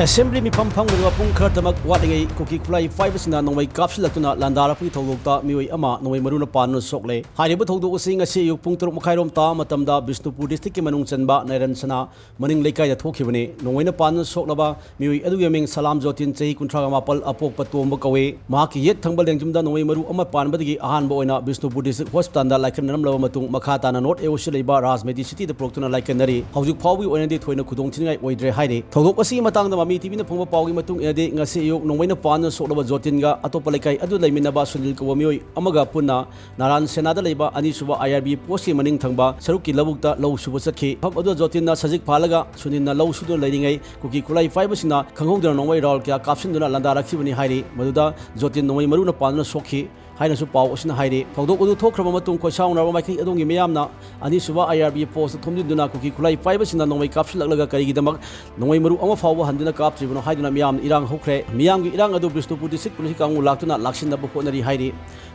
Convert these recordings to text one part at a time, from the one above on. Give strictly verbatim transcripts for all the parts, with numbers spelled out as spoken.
Assembly ꯃꯤꯐꯝ ꯐꯝꯒꯗꯕ ꯄꯨꯡ ꯈꯔꯇꯃꯛ ꯋꯥꯠꯂꯤꯉꯩ ꯀꯨꯀꯤ ꯈꯨꯠꯂꯥꯏ ꯄꯥꯏꯕꯁꯤꯡꯅ ꯅꯣꯡꯃꯩ ꯀꯥꯞꯁꯤꯜꯂꯛꯇꯨꯅ ꯂꯥꯟꯗꯥꯔꯛꯄꯒꯤ ꯊꯧꯗꯣꯛꯇ ꯃꯤꯑꯣꯏ ꯑꯃ ꯅꯣꯡꯃꯩ ꯃꯔꯨꯅ ꯄꯥꯟꯗꯨꯅ ꯁꯣꯛꯂꯦ꯫ ꯍꯥꯏꯔꯤꯕ ꯊꯧꯗꯣꯛ ꯑꯁꯤ ꯉꯁꯤ ꯑꯌꯨꯛ ꯄꯨꯡ ꯇꯔꯨꯛ ꯃꯈꯥꯏꯔꯣꯝ ꯇꯥꯕ ꯃꯇꯝꯗ ꯕꯤꯁꯅꯨꯄꯨꯔ ꯗꯤꯁꯇ꯭ꯔꯤꯛꯀꯤ ꯃꯅꯨꯡ ꯆꯟꯕ ꯅꯥꯏꯔꯟ ꯁꯅꯥ ꯃꯅꯤꯡ ꯂꯩꯀꯥꯏꯗ ꯊꯣꯛꯈꯤꯕꯅꯤ꯫ ꯅꯣꯡꯃꯩꯅ ꯄꯥꯟꯗꯨꯅ ꯁꯣꯛꯂꯕ ꯃꯤꯑꯣꯏ ꯑꯗꯨꯒꯤ ꯃꯃꯤꯡ ꯁꯂꯥꯝ ꯖꯣꯇꯤꯟ, ꯆꯍꯤ ꯀꯨꯟꯊ꯭ꯔꯥꯒ ꯃꯥꯄꯜ, ꯑꯄꯣꯛꯄ ꯇꯣꯝꯕ ꯀꯧꯏ꯫ ꯃꯍꯥꯛꯀꯤ ꯌꯦꯠ ꯊꯪꯕ ꯂꯦꯡꯖꯨꯝꯗ ꯅꯣꯡꯃꯩ ꯃꯔꯨ ꯑꯃ ꯄꯥꯟꯕꯗꯒꯤ ꯑꯍꯥꯟꯕ ꯑꯣꯏꯅ ꯕꯤꯁꯅꯨꯄꯨꯔ ꯗꯤꯁꯇ꯭ꯔꯤꯛ ꯍꯣꯁꯄꯤꯇꯥꯜꯗ ꯂꯥꯏꯀꯠꯅꯔꯝꯂꯕ ꯃꯇꯨꯡ, ꯃꯈꯥ ꯇꯥꯅ ꯅꯣꯔꯠ ꯑꯦ ꯑꯣ ꯁꯤ ꯂꯩꯕ ꯔꯥꯖꯃꯦꯗꯤ ꯁꯤꯇꯤꯗ ꯄꯨꯔꯛꯇꯨꯅ ꯂꯥꯏꯀꯠꯅꯔꯤ꯫ ꯍꯧꯖꯤꯛ ꯐꯥꯎꯕꯒꯤ ꯑꯣꯏꯅꯗꯤ ꯊꯣꯏꯅ ꯈꯨꯗꯣꯡ ꯊꯤꯅꯤꯡꯉꯥꯏ ꯑꯣꯏꯗ꯭ꯔꯦ ꯍꯥꯏꯔꯤ꯫ ꯊꯧꯗꯣꯛ ꯑꯁꯤꯒꯤ ꯃꯇꯥꯡꯗ ꯃꯃꯤ ꯇꯤꯚꯤꯅ ꯐꯪꯕ ꯄꯥꯎꯒꯤ ꯃꯇꯨꯡ ꯏꯟꯅꯗꯤ, ꯉꯁꯤ ꯑꯌꯨꯛ ꯅꯣꯡꯃꯩꯅ ꯄꯥꯟꯗꯨꯅ ꯁꯣꯛꯂꯕ ꯖꯣꯇꯤꯟꯒ ꯑꯇꯣꯞꯄ ꯂꯩꯀꯥꯏ ꯑꯗꯨ ꯂꯩꯃꯤꯟꯅꯕ ꯁꯨꯅꯤꯜ ꯀꯧꯕ ꯃꯤꯑꯣꯏ ꯑꯃꯒ ꯄꯨꯟꯅ ꯅꯥꯔꯥꯟ ꯁꯦꯅꯥꯗ ꯂꯩꯕ ꯑꯅꯤꯁꯨꯕ ꯑꯥꯏ ꯑꯥꯔ ꯕꯤ ꯄꯣꯁꯀꯤ ꯃꯅꯤꯡ ꯊꯪꯕ ꯁꯔꯨꯛꯀꯤ ꯂꯧꯕꯨꯛꯇ ꯂꯧ ꯁꯨꯕ ꯆꯠꯈꯤ꯫ ꯃꯐꯝ ꯑꯗꯨꯗ ꯖꯣꯇꯤꯟꯅ ꯁꯖꯤꯛ ꯐꯥꯜꯂꯒ ꯁꯨꯅꯤꯜꯅ ꯂꯧ ꯁꯨꯗꯨꯅ ꯂꯩꯔꯤꯉꯩ ꯀꯨꯀꯤ ꯈꯨꯠꯂꯥꯏ ꯄꯥꯏꯕꯁꯤꯡꯅ ꯈꯪꯍꯧꯗꯅ ꯅꯣꯡꯃꯩ ꯔꯥꯎꯟ ꯀꯌꯥ ꯀꯥꯞꯁꯤꯟꯗꯨꯅ ꯂꯥꯟꯗꯥꯔꯛꯈꯤꯕꯅꯤ ꯍꯥꯏꯔꯤ꯫ ꯃꯗꯨꯗ ꯖꯣꯇꯤꯟ ꯅꯣꯡꯃꯩ ꯃꯔꯨꯅ ꯄꯥꯟꯗꯨꯅ ꯁꯣꯛꯈꯤ ꯍꯥꯏꯅꯁꯨ ꯄꯥꯎ ꯑꯁꯤꯅ ꯍꯥꯏꯔꯤ꯫ ꯊꯧꯗꯣꯛ ꯑꯗꯨ ꯊꯣꯛꯈ꯭ꯔꯕ ꯃꯇꯨꯡ, ꯈꯣꯏꯁꯥꯎꯅꯔꯕ ꯃꯥꯏꯀꯩ ꯑꯗꯣꯝꯒꯤ ꯃꯤꯌꯥꯝꯅ ꯑꯅꯤꯁꯨꯕ ꯑꯥꯏ ꯑꯥꯔ ꯕꯤ ꯄꯣꯁꯇ ꯊꯣꯝꯖꯤꯟꯗꯨꯅ ꯀꯨꯀꯤ ꯈꯨꯠꯂꯥꯏ ꯄꯥꯏꯕꯁꯤꯡꯅ ꯅꯣꯡꯃꯩ ꯀꯥꯞꯁꯤꯜꯂꯛꯂꯒ ꯀꯔꯤꯒꯤꯗꯃꯛ ꯅꯣꯡꯃꯩ ꯃꯔꯨ ꯑꯃ ꯐꯥꯎꯕ ꯍꯟꯗꯨꯅ ꯀꯥꯞꯇ꯭ꯔꯤꯕꯅꯣ ꯍꯥꯏꯗꯨꯅ ꯃꯤꯌꯥꯝꯅ ꯏꯔꯥꯡ ꯍꯧꯈ꯭ꯔꯦ꯫ ꯃꯤꯌꯥꯝꯒꯤ ꯏꯔꯥꯡ ꯑꯗꯨ ꯕꯤꯁꯅꯨꯄꯨꯔ ꯗꯤꯁꯇ꯭ꯔꯤꯛ ꯄꯨꯂꯤꯁꯀꯤ ꯀꯥꯡꯕꯨ ꯂꯥꯛꯇꯨꯅ ꯂꯥꯛꯁꯤꯟꯅꯕ ꯍꯣꯠꯅꯔꯤ ꯍꯥꯏꯔꯤ꯫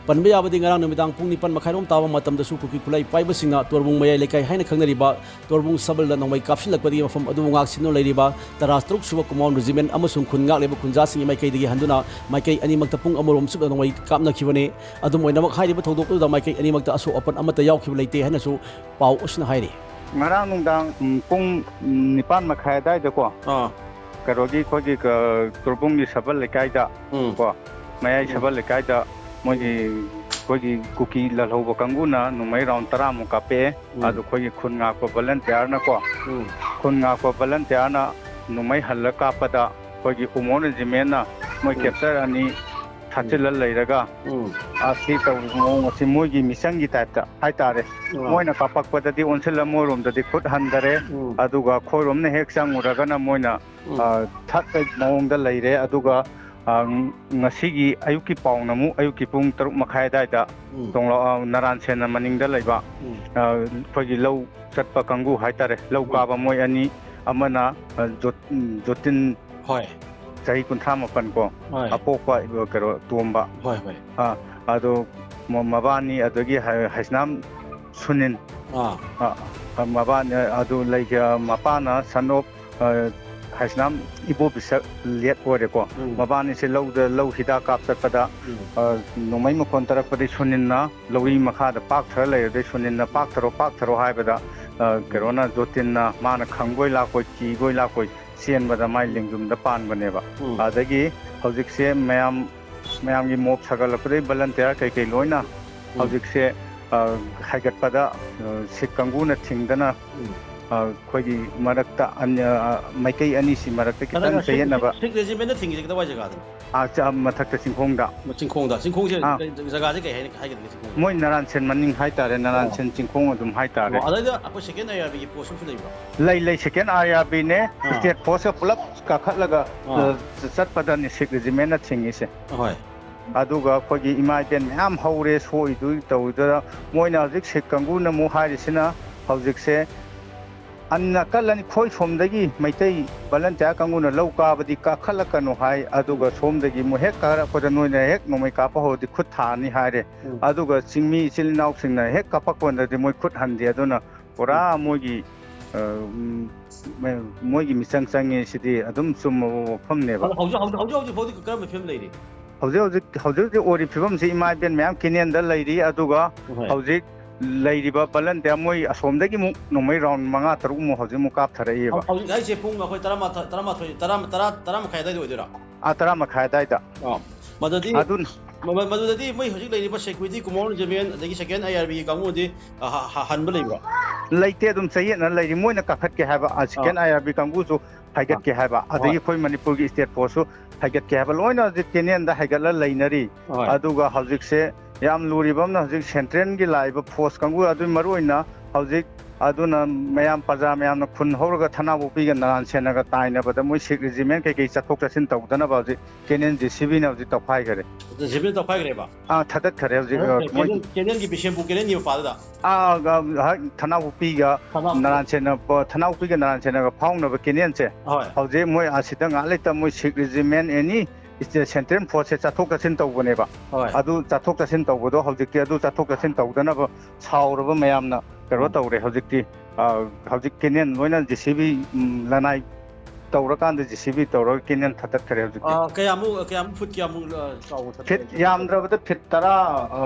ꯄꯟꯕ ꯌꯥꯕꯗꯤ, ꯉꯔꯥꯡ ꯅꯨꯃꯤꯗꯥꯡ ꯄꯨꯡ ꯅꯤꯄꯥꯟ ꯃꯈꯥꯏꯔꯣꯝ ꯇꯥꯕ ꯃꯇꯝꯗꯁꯨ ꯀꯨꯀꯤ ꯈꯨꯠꯂꯥꯏ ꯄꯥꯏꯕꯁꯤꯡꯅ ꯇꯣꯔꯕꯨꯡ ꯃꯌꯥꯏ ꯂꯩꯀꯥꯏ ꯍꯥꯏꯅ ꯈꯪꯅꯔꯤꯕ ꯇꯣꯔꯕꯨꯡ ꯁꯕꯜꯗ ꯅꯣꯡꯃꯩ ꯀꯥꯞꯁꯤꯜꯂꯛꯄꯗꯒꯤ ꯃꯐꯝ ꯑꯗꯨꯕꯨ ꯉꯥꯛ ꯁꯦꯟꯗꯨꯅ ꯂꯩꯔꯤꯕ ꯇꯔꯥ ꯇꯔꯨꯛ ꯁꯨꯕ ꯀꯨꯃꯥꯎꯟ ꯔꯦꯖꯤꯃꯦꯟ ꯑꯃꯁꯨꯡ ꯈꯨꯟ ꯉꯥꯛꯂꯤꯕ ꯈꯨꯟꯖꯥꯁꯤꯡꯒꯤ ꯃꯥꯏꯀꯩꯗꯒꯤ ꯍꯟꯗꯨꯅ ꯃꯥꯏꯀꯩ ꯑꯅꯤꯃꯛꯇ ꯄꯨꯡ ꯑꯃꯔꯣꯝ ꯆꯨꯞꯅ ꯅꯣꯡꯃꯩ ꯀꯥꯞꯅꯈꯤꯕꯅꯤ꯫ ꯑꯗꯨꯝ ꯑꯣꯏꯅꯃꯛ, ꯍꯥꯏꯔꯤꯕ ꯊꯧꯗꯣꯛ ꯑꯗꯨꯗ ꯃꯥꯏꯀꯩ ꯑꯅꯤꯃꯛꯇ ꯑꯁꯣꯛ ꯑꯄꯟ ꯑꯃꯠꯇ ꯌꯥꯎꯈꯤꯕ ꯂꯩꯇꯦ ꯍꯥꯏꯅꯁꯨ ꯄꯥꯎ ꯑꯁꯤꯅ ꯍꯥꯏꯔꯤ꯫ ꯉꯔꯥꯡ ꯅꯨꯡꯗꯥꯡ, ꯎꯝ, ꯄꯨꯡ, ꯎꯝ, ꯅꯤꯄꯥꯟ ꯃꯈꯥꯏ ꯑꯗꯨꯋꯥꯏꯗꯀꯣ, ꯑꯥ꯫ ꯀꯩꯅꯣꯒꯤ, ꯑꯩꯈꯣꯏꯒꯤ, ꯀ-, ꯇꯣꯔꯕꯨꯡꯒꯤ ꯁꯕꯜ ꯂꯩꯀꯥꯏꯗ ꯎꯝ꯫ ꯀꯣ, ꯃꯌꯥꯏ ꯎꯝ꯫ ꯁꯕꯜ ꯂꯩꯀꯥꯏꯗ ꯃꯣꯏꯒꯤ, ꯎꯝ꯫ ꯑꯩꯈꯣꯏꯒꯤ ꯀꯨꯀꯤ ꯂꯥꯜꯍꯧꯕ ꯀꯥꯡꯕꯨꯅ ꯅꯣꯡꯃꯩ ꯔꯥꯎꯟ ꯇꯔꯥꯃꯨꯛ ꯀꯥꯞꯄꯛꯑꯦ꯫ ꯎꯝ꯫ ꯑꯗꯣ ꯑꯩꯈꯣꯏꯒꯤ ꯈꯨꯟ ꯉꯥꯛꯄ ꯚꯣꯂꯟꯇꯤꯌꯥꯔꯅꯀꯣ, ꯎꯝ꯫ ꯈꯨꯟ ꯉꯥꯛꯄ ꯚꯣꯂꯟꯇꯤꯌꯥꯔꯅ ꯅꯣꯡꯃꯩ ꯍꯜꯂ ꯀꯥꯞꯄꯗ ꯑꯩꯈꯣꯏꯒꯤ ꯎꯃꯣꯟ ꯔꯦꯖꯤꯃꯦꯟꯅ ꯃꯣꯏ ꯎꯝ꯫ ꯀꯦꯞꯆꯔ ꯑꯅꯤ ꯊꯥꯆꯤꯜꯂ ꯎꯝ꯫ ꯂꯩꯔꯒ, ꯎꯝ꯫ ꯑꯁꯤ ꯇꯧꯔꯤꯕ ꯃꯑꯣꯡ ꯑꯁꯤ ꯃꯣꯏꯒꯤ ꯃꯤꯆꯪꯒꯤ ꯇꯥꯏꯞꯇ ꯍꯥꯏꯇꯥꯔꯦ꯫ ꯑꯥ꯫ ꯃꯣꯏꯅ ꯀꯥꯞꯄꯛꯄꯗꯗꯤ ꯑꯣꯟꯁꯤꯜꯂ ꯃꯣꯏꯔꯣꯝꯗꯗꯤ ꯈꯨꯠ ꯍꯟꯗꯔꯦ꯫ ꯎꯝ꯫ ꯑꯗꯨꯒ ꯑꯩꯈꯣꯏꯔꯣꯝꯅ ꯍꯦꯛ ꯆꯪꯉꯨꯔꯒꯅ ꯃꯣꯏꯅ, ꯎꯝ꯫ ꯑ, ꯊꯠꯄ ꯃꯑꯣꯡꯗ ꯂꯩꯔꯦ꯫ ꯑꯗꯨꯒ, ꯑ, ꯉꯁꯤꯒꯤ ꯑꯌꯨꯛꯀꯤ ꯄꯥꯎꯅ ꯑꯃꯨꯛ ꯑꯌꯨꯛꯀꯤ ꯄꯨꯡ ꯇꯔꯨꯛ ꯃꯈꯥꯏ ꯑꯗꯥꯏꯗ ꯎꯝ꯫ ꯇꯣꯡꯂꯥꯎ-, ꯑ, ꯅꯔꯥꯟ ꯁꯦꯟꯅ ꯃꯅꯤꯡꯗ ꯂꯩꯕ, ꯎꯝ꯫ ꯑ, ꯑꯩꯈꯣꯏꯒꯤ ꯂꯧ ꯆꯠꯄ ꯀꯥꯡꯕꯨ ꯍꯥꯏꯇꯥꯔꯦ, ꯂꯧ ꯎꯝ꯫ ꯀꯥꯕ ꯃꯣꯏ ꯑꯅꯤ, ꯑꯃꯅ, ꯑ, ꯖꯣꯠ-, ꯎꯝ, ꯖꯣꯇꯤꯟ ꯍꯣꯏ꯫ ꯆꯍꯤ ꯀꯨꯟꯊ꯭ꯔꯥ ꯃꯥꯄꯟ ꯀꯣ, ꯍꯣꯏ꯫ ꯑꯄꯣꯛꯄ, ꯑ, ꯀꯩꯅꯣ, ꯇꯣꯝꯕ꯫ ꯍꯣꯏ, ꯍꯣꯏ꯫ ꯑ, ꯑꯗꯣ ꯃ-, ꯃꯕꯥꯅꯤ, ꯑꯗꯒꯤ ꯍ-, ꯍꯩꯁꯅꯥꯝ ꯁꯨꯅꯤꯟ꯫ ꯑꯥ꯫ ꯑ, ꯑ, ꯃꯕꯥꯅꯤ, ꯑꯗꯨ ꯂꯩꯈꯤ-, ꯃꯄꯥꯅ son of, ꯑ, ꯍꯥꯏꯁꯅꯥꯝ ꯏꯕꯣꯕꯤꯁꯛ ꯂꯦꯠ ꯑꯣꯏꯔꯦꯀꯣ꯫ ꯎꯝ꯫ ꯃꯕꯥꯅꯤꯁꯦ ꯂꯧꯗ, ꯂꯧ ꯍꯤꯗꯥꯛ ꯀꯥꯞ ꯆꯠꯄꯗ, ꯎꯝ꯫ ꯑ, ꯅꯣꯡꯃꯩ ꯃꯈꯣꯟ ꯇꯥꯔꯛꯄꯗꯒꯤ ꯁꯨꯅꯤꯟꯅ ꯂꯧꯔꯤ ꯃꯈꯥꯗ ꯄꯥꯛꯊꯔ ꯂꯩꯔꯗꯩ ꯁꯨꯅꯤꯟꯅ "ꯄꯥꯛꯊꯔꯣ, ꯄꯥꯛꯊꯔꯣ" ꯍꯥꯏꯕꯗ, ꯑ, ꯀꯩꯅꯣꯅ, ꯖꯣꯇꯤꯟꯅ, ꯃꯥꯅ ꯈꯪꯕꯣꯏ ꯂꯥꯛꯄꯣꯏ, ꯀꯤꯕꯣꯏ ꯂꯥꯛꯄꯣꯏ ꯆꯦꯟꯕꯗ ꯃꯥꯏ ꯂꯦꯡꯖꯨꯝꯗ ꯄꯥꯟꯕꯅꯦꯕ꯫ ꯎꯝ꯫ ꯑꯗꯒꯤ ꯍꯧꯖꯤꯛꯁꯦ ꯃꯌꯥꯝ, ꯃꯌꯥꯝꯒꯤ ꯃꯣꯞ ꯁꯥꯒꯠꯂꯛꯄꯗꯒꯤ ꯕꯂꯟꯇꯤꯌꯥꯔ ꯀꯩꯀꯩ ꯂꯣꯏꯅ ꯍꯧꯖꯤꯛꯁꯦ, ꯑ, ꯍꯥꯏꯒꯠꯄꯗ, ꯑ, ꯁꯤꯈ ꯀꯥꯡꯕꯨꯅ ꯊꯤꯡꯗꯅ, ꯎꯝ꯫ ꯑ, ꯑꯩꯈꯣꯏꯒꯤ ꯃꯔꯛꯇ ꯑꯅꯤ, ꯑ, ꯃꯥꯏꯀꯩ ꯑꯅꯤꯁꯤ ꯃꯔꯛꯇ ꯈꯤꯇꯪ ꯅꯠꯇ꯭ꯔꯒ ꯁꯤꯈ, ꯆꯌꯦꯠꯅꯕ꯫ ꯁꯤꯈ ꯔꯦꯖꯤꯃꯦꯟꯗ ꯊꯤꯡꯉꯤꯁꯦ ꯀꯗꯥꯏꯋꯥꯏ ꯖꯒꯥꯗꯅꯣ? ꯑ, ꯆ-, ꯃꯊꯛꯇ ꯆꯤꯡꯈꯣꯡꯗ꯫ ꯆꯤꯡꯈꯣꯡꯗ꯫ ꯆꯤꯡꯈꯣꯡꯁꯦ ꯑꯥ꯫ ꯀꯩ ꯖꯒꯥꯁꯦ ꯀꯩ ꯍꯥꯏꯅ ꯍꯥꯏꯒꯗꯒꯦ ꯆꯤꯡꯈꯣꯡꯁꯦ? ꯃꯣꯏ ꯅꯔꯥꯟꯁꯦꯟ ꯃꯅꯤꯡ ꯍꯥꯏꯇꯥꯔꯦ, ꯅꯔꯥꯟꯁꯦꯟ ꯆꯤꯡꯈꯣꯡ ꯑꯗꯨꯝ ꯍꯥꯏꯇꯥꯔꯦ꯫ ꯑꯣ, ꯑꯗꯩꯗ ꯑꯩꯈꯣꯏ ꯁꯦꯀꯦꯟ ꯑꯥꯏ ꯑꯥꯔ ꯕꯤꯒꯤ ꯄꯣꯁ ꯑꯃꯁꯨ ꯂꯩꯕ꯭ꯔꯣ? ꯂꯩ, ꯂꯩ, ꯁꯦꯀꯦꯟ ꯑꯥꯏ ꯑꯥꯔ ꯕꯤꯅꯦ, ꯑꯥ꯫ ꯁ꯭ꯇꯦꯠ ꯐꯣꯔꯁꯀ ꯄꯨꯂꯞ ꯀꯥꯈꯠꯂꯒ, ꯑꯥ꯫ ꯑ, ꯆꯠꯄꯗꯅꯤ ꯁꯤꯈ ꯔꯦꯖꯤꯃꯦꯟꯅ ꯊꯤꯡꯉꯤꯁꯦ꯫ ꯍꯣꯏ꯫ ꯑꯗꯨꯒ ꯑꯩꯈꯣꯏꯒꯤ ꯏꯃꯥ ꯏꯕꯦꯟ ꯃꯌꯥꯝ ꯍꯧꯔꯦ, ꯁꯣꯛꯏꯗꯨ ꯇꯧꯗꯨꯗ ꯃꯣꯏꯅ ꯍꯧꯖꯤꯛ ꯁꯤꯈ ꯀꯥꯡꯕꯨꯅ ꯑꯃꯨꯛ ꯍꯥꯏꯔꯤꯁꯤꯅ ꯍꯧꯖꯤꯛꯁꯦ ꯑꯟ-, ꯅꯥꯀꯜ ꯑꯅꯤ, ꯑꯩꯈꯣꯏ ꯁꯣꯝꯗꯒꯤ ꯃꯩꯇꯩ ꯚꯂꯟꯇꯤꯌꯥꯔ ꯀꯥꯡꯕꯨꯅ ꯂꯧ ꯀꯥꯕꯗꯤ ꯀꯥꯈꯠꯂꯛꯀꯅꯨ ꯍꯥꯏ, ꯑꯗꯨꯒ ꯁꯣꯝꯗꯒꯤ ꯑꯃꯨꯛ ꯍꯦꯛ ꯀꯥꯔꯛꯄꯗ ꯅꯣꯏꯅ ꯍꯦꯛ ꯅꯣꯡꯃꯩ ꯀꯥꯞꯄ ꯍꯧꯔꯗꯤ ꯈꯨꯠ ꯊꯥꯅꯤ ꯍꯥꯏꯔꯦ꯫ ꯎꯝ꯫ ꯑꯗꯨꯒ ꯆꯤꯡꯃꯤ ꯏꯆꯤꯜ ꯏꯅꯥꯎꯁꯤꯡꯅ ꯍꯦꯛ ꯀꯥꯞꯄꯛꯄꯗꯗꯤ ꯃꯣꯏ ꯈꯨꯠ ꯍꯟꯗꯦ꯫ ꯑꯗꯨꯅ ꯄꯨꯔꯥ ꯃꯣꯏꯒꯤ, ꯑ, ꯎꯝ, ꯃ-, ꯃꯣꯏꯒꯤ ꯃꯤꯆꯪ ꯆꯪꯉꯤ꯫ ꯁꯤꯗꯤ ꯑꯗꯨꯝ ꯆꯨꯝꯃꯕ ꯋꯥꯐꯝꯅꯦꯕ꯫ ꯑꯗꯣ ꯍꯧꯖꯤꯛ, ꯍꯧꯖꯤꯛ, ꯍꯧꯖꯤꯛ, ꯍꯧꯖꯤꯛ ꯐꯥꯎꯗꯤ ꯀꯔꯝꯕ ꯐꯤꯕꯝ ꯂꯩꯔꯤ? ꯍꯧꯖꯤꯛ ꯍꯧꯖꯤꯛ, ꯍꯧꯖꯤꯛ ꯍꯧꯖꯤꯛ ꯑꯣꯏꯔꯤ ꯐꯤꯕꯝꯁꯤ ꯏꯃꯥ ꯏꯕꯦꯟ ꯃꯌꯥꯝ ꯀꯦꯅꯦꯜꯗ ꯂꯩꯔꯤ, ꯑꯗꯨꯒ ꯍꯣꯏ꯫ ꯍꯧꯖꯤꯛ ꯂꯩꯔꯤꯕ ꯚꯂꯟꯇꯤꯌꯥꯔ ꯃꯣꯏ ꯑꯁꯣꯝꯗꯒꯤ ꯑꯃꯨꯛ ꯅꯣꯡꯃꯩ ꯔꯥꯎꯟ ꯃꯉꯥ ꯇꯔꯨꯛꯃꯨꯛ ꯍꯧꯖꯤꯛ ꯑꯃꯨꯛ ꯀꯥꯞꯊꯔꯛꯏꯕ꯫ ꯍꯧꯖꯤꯛ ꯍꯥꯏꯁꯦ ꯄꯨꯡ ꯑꯩꯈꯣꯏ ꯇꯔꯥꯃꯥꯊꯣꯏ, ꯇꯔꯥꯃꯥꯊꯣꯏ, ꯇꯔꯥ, ꯇꯔꯥ, ꯇꯔꯥ ꯃꯈꯥꯏ ꯑꯗꯨꯋꯥꯏꯗ ꯑꯣꯏꯗꯣꯏꯔꯥ? ꯑꯥ, ꯇꯔꯥ ꯃꯈꯥꯏ ꯑꯗꯨꯋꯥꯏꯗ꯫ ꯑꯣ, ꯃꯗꯨꯗꯤ, ꯑꯗꯨꯅ ꯃ-, ꯃꯗꯨꯗꯗꯤ ꯃꯣꯏ ꯍꯧꯖꯤꯛ ꯂꯩꯔꯤꯕ ꯁꯦꯀ꯭ꯌꯨꯔꯤꯇꯤ, ꯀꯨꯃꯥꯔ ꯔꯦꯖꯤꯃꯦꯟ ꯑꯗꯒꯤ ꯁꯦꯀꯦꯟ ꯑꯥꯏ ꯑꯥꯔ ꯕꯤꯒꯤ ꯀꯥꯡꯕꯨꯗꯤ, ꯑ, ꯍ-, ꯍ-, ꯍꯟꯕ ꯂꯩꯕ꯭ꯔꯣ? ꯂꯩꯇꯦ, ꯑꯗꯨꯝ ꯆꯌꯦꯠꯅ ꯂꯩꯔꯤ꯫ ꯃꯣꯏꯅ ꯀꯥꯈꯠꯀꯦ ꯍꯥꯏꯕ, ꯑ, ꯁꯦꯀꯦꯟ ꯑꯥꯏ ꯑꯥꯔ ꯕꯤ ꯀꯥꯡꯕꯨꯁꯨ ꯍꯥꯏꯒꯠꯀꯦ ꯍꯥꯏꯕ, ꯑꯗꯒꯤ ꯍꯣꯏ꯫ ꯑꯩꯈꯣꯏ ꯃꯅꯤꯄꯨꯔꯒꯤ ꯁ꯭ꯇꯦꯠ ꯐꯣꯔꯁꯁꯨ ꯍꯥꯏꯒꯠꯀꯦ ꯍꯥꯏꯕ, ꯂꯣꯏꯅ ꯍꯧꯖꯤꯛ ꯀꯦꯅꯦꯜꯗ ꯍꯥꯏꯒꯠꯂ ꯂꯩꯅꯔꯤ꯫ ꯍꯣꯏ꯫ ꯑꯗꯨꯒ ꯍꯧꯖꯤꯛꯁꯦ ꯌꯥꯝ ꯂꯨꯔꯤꯕ ꯑꯃꯅ, ꯍꯧꯖꯤꯛ ꯁꯦꯟꯇ꯭ꯔꯦꯜꯒꯤ ꯂꯥꯛꯏꯕ ꯐꯣꯔꯁ ꯀꯥꯡꯕꯨ, ꯑꯗꯨ ꯃꯔꯨ ꯑꯣꯏꯅ ꯍꯧꯖꯤꯛ ꯑꯗꯨꯅ ꯃꯌꯥꯝ, ꯄ꯭ꯔꯖꯥ ꯃꯌꯥꯝꯅ ꯈꯨꯟ ꯍꯧꯔꯒ ꯊꯅꯥꯄꯣꯛꯄꯤꯒ ꯅꯔꯥꯟ ꯁꯦꯟꯅꯒ ꯇꯥꯏꯅꯕꯗ ꯃꯣꯏ ꯁꯤꯈ ꯔꯦꯖꯤꯃꯦꯟ ꯀꯩꯀꯩ ꯆꯠꯊꯣꯛ ꯆꯠꯁꯤꯟ ꯇꯧꯗꯅꯕ ꯍꯧꯖꯤꯛ ꯀꯦꯅꯦꯜ ꯖꯦ ꯁꯤ ꯕꯤꯅ ꯍꯧꯖꯤꯛ ꯇꯧꯈꯥꯏꯈꯔꯦ꯫ ꯖꯦ ꯁꯤ ꯕꯤꯅ ꯇꯧꯈꯥꯏꯈ꯭ꯔꯦꯕ? ꯑꯥ, ꯊꯥꯗꯠꯈꯔꯦ ꯍꯧꯖꯤꯛ, ꯑ, ꯃꯣꯏ ꯀꯦꯅꯦꯜ, ꯀꯦꯅꯦꯜꯒꯤ ꯕꯤꯁꯦꯝꯄꯨꯔ ꯀꯦꯅꯦꯜꯒꯤ ꯃꯄꯥꯗꯨꯗ? ꯑꯥ, ꯑ, ꯍ-, ꯊꯅꯥꯄꯣꯛꯄꯤꯒ ꯊꯅꯥꯄꯣꯛꯄꯤ꯫ ꯅꯔꯥꯟ ꯁꯦꯟꯅ-, ꯊꯅꯥꯄꯣꯛꯄꯤꯒ ꯅꯔꯥꯟ ꯁꯦꯟꯅꯒ ꯐꯥꯎꯅꯕ ꯀꯦꯅꯦꯜꯁꯦ꯫ ꯍꯣꯏ꯫ ꯍꯧꯖꯤꯛ ꯃꯣꯏ ꯑꯁꯤꯗ ꯉꯥꯏꯍꯥꯛ ꯂꯩꯇ ꯃꯣꯏ ꯁꯤꯈ ꯔꯦꯖꯤꯃꯦꯟ ꯑꯦꯅꯤ ꯁꯦꯟꯇ꯭ꯔꯦꯜ ꯐꯣꯔꯁꯁꯦ ꯆꯠꯊꯣꯛ ꯆꯠꯁꯤꯟ ꯇꯧꯕꯅꯦꯕ꯫ ꯍꯣꯏ꯫ ꯑꯗꯨ ꯆꯠꯊꯣꯛ ꯆꯠꯁꯤꯟ ꯇꯧꯕꯗꯣ ꯍꯧꯖꯤꯛꯇꯤ ꯑꯗꯨ ꯆꯠꯊꯣꯛ ꯆꯠꯁꯤꯟ ꯇꯧꯗꯅꯕ ꯁꯥꯎꯔꯕ ꯃꯌꯥꯝꯅ ꯀꯩꯅꯣ ꯎꯝ꯫ ꯇꯧꯔꯦ ꯍꯧꯖꯤꯛꯇꯤ꯫ ꯑ, ꯍꯧꯖꯤꯛ ꯀꯦꯅꯦꯜ ꯂꯣꯏꯅ ꯖꯦ ꯁꯤ ꯕꯤ, ꯎꯝ, ꯂꯅꯥꯏ ꯇꯧꯔꯀꯥꯟꯗ, ꯖꯦ ꯁꯤ ꯕꯤ ꯇꯧꯔꯒ ꯀꯦꯅꯦꯜ ꯊꯥꯗꯠꯈ꯭ꯔꯦ ꯍꯧꯖꯤꯛꯇꯤ꯫ ꯑ, ꯀꯌꯥꯃꯨꯛ ꯀꯌꯥꯃꯨꯛ ꯐꯨꯠ ꯀꯌꯥꯃꯨꯛ ꯑ, ꯆꯥꯎꯕ ꯊꯥꯗꯠ- ꯐꯤꯠ ꯌꯥꯝꯗ꯭ꯔꯕꯗ ꯐꯤꯠ ꯇꯔꯥ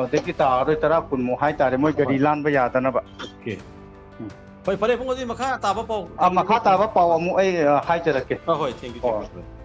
ꯑꯗꯒꯤ ꯇꯥꯔꯣꯏ, ꯇꯔꯥ ꯀꯨꯟꯃꯨꯛ ꯍꯥꯏꯇꯥꯔꯦ, ꯃꯣꯏ ꯒꯥꯔꯤ ꯍꯣꯏ꯫ ꯂꯥꯟꯕ ꯌꯥꯗꯅꯕ꯫ ꯑꯣꯀꯦ꯫ ꯍꯣꯏ, ꯐꯔꯦ ꯏꯕꯨꯡꯉꯣ, ꯑꯗꯨꯗꯤ ꯃꯈꯥ ꯇꯥꯕ ꯄꯥꯎ ꯑ, ꯃꯈꯥ ꯇꯥꯕ ꯄꯥꯎ ꯑꯃꯨꯛ ꯑꯩ ꯑ, ꯍꯥꯏꯖꯔꯛꯀꯦ꯫ ꯑ, ꯍꯣꯏ, thank you, thank you. ꯍꯣꯏ꯫